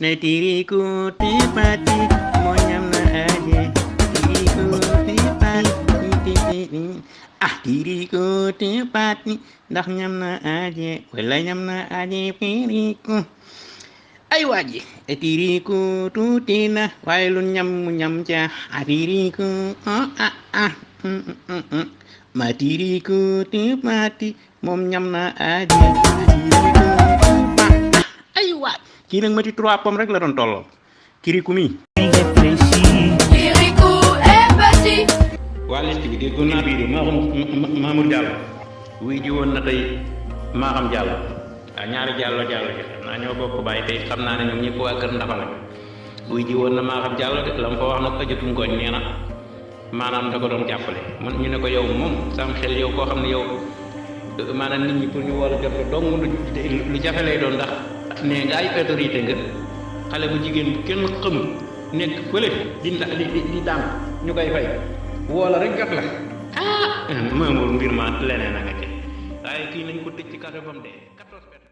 ne tiriku tipati monyam na aje tiriku tipati tiriku tipati ndax ñam na aje wala ñam na aje tiriku ay waji tiriku tuuti na waaye lu ñam mu ñam ca tiriku ma tiriku tipati moom ñam na aje tiriku ay waay kii nag mati 3 pommes rek la doon tolloo kiriku mi Kirikou est parti. waa liste bi déggoon naa bii de Mamour Diallo wuy ji woon na tey Maham Diallo waaw ñaari Diallo ji xam naa ñoo bokk bàyyi tey xam naa ne ñoom ñëpp waa kër Ndafa la wuy ji woon na Maham Diallo de la mu fa wax nag ëjëtu ngooñ nee na maanaam da ko doon jàppale man ñu ne ko yow moom sam xel yow koo xam ne yow maanaam nit ñi pour ñu war a jot dong lu jafe lay doon ndax nee nga ay autorité nga xale bu jigéen bu kenn xamul nekk fële di daan ñu koy fay woola rek jot la Mamour mbir ma leneen a nga ci waaye kii nañ ko tëj ci kaso bam de 14